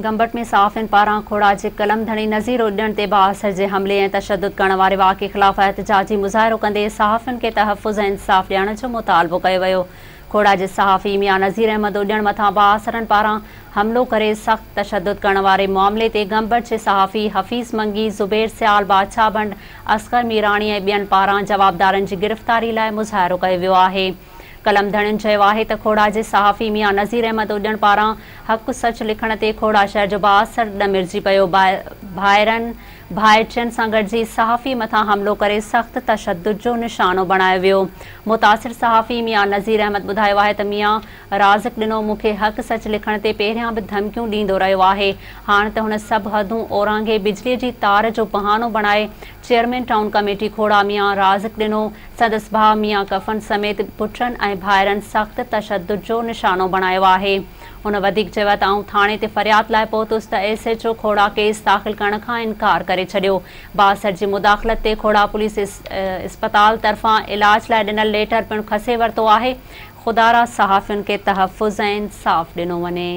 گمبٽ ۾ صحافين پاران کوڙا جي قلم ڌڻي نظير اڏڻ تي بااثر جي حملي ۽ تشدد ڪرڻ واري واقعي خلاف احتجاجي مظاهرو ڪندي صحافين کي تحفظ ۽ انصاف ڏيارڻ جو مطالبو ڪيو ويو. کوڙا جي صحافي ميان نظير احمد اڏڻ مٿان بااثرن پاران حملو ڪري سخت تشدد ڪرڻ واري معاملي تي گمبٽ جي صحافي حفيظ منگي، زبير سيال، بادشاهه ڀنڊ، اصغر ميراڻي ۽ ٻين پاران جوابدارن جي گرفتاري لاء مظاهرو ڪيو ويو آهي. قلم ڌڻين چيو آهي ته کوڙا جي صحافي ميان نظير احمد اڏڻ پاران حق سچ لکڻ تي کوڙا شهر جو بااثر ڏمرجي پيو، ڀائرن ڀائٽين سان گڏجي صحافي مٿان حملو ڪري سخت تشدد جو نشانو بڻايو ويو. متاثر صحافي ميان نظير احمد ٻڌايو آهي ته ميان رازق ڏنو مون کي حق سچ لکڻ تي پهريان به ڌمڪيون ڏيندو رهيو آهي، هاڻ ته هن سڀ حدون اورانگهي بجلي جي تار جو بهانو بڻائي چيئرمين ٽائون ڪميٽي کوڙا ميان رازق ڏنو سندس ڀاء ميان ڪفن سميت پٽن ۽ ڀائرن سخت تشدد جو نشانو بڻايو آهي. هن وڌيڪ چيو ته آئون ٿاڻي تي فرياد لاء پهتس ته ايس ايڇ او کوڙا ڪيس داخل ڪرڻ کان انڪار ڪري ڇڏيو. بااثر جي مداخلت تي کوڙا پوليس اسپتال طرفان علاج لاء ڏنل ليٽر پڻ کسي ورتو آهي. خدارا صحافين کي تحفظ ۽ انصاف ڏنو وڃي.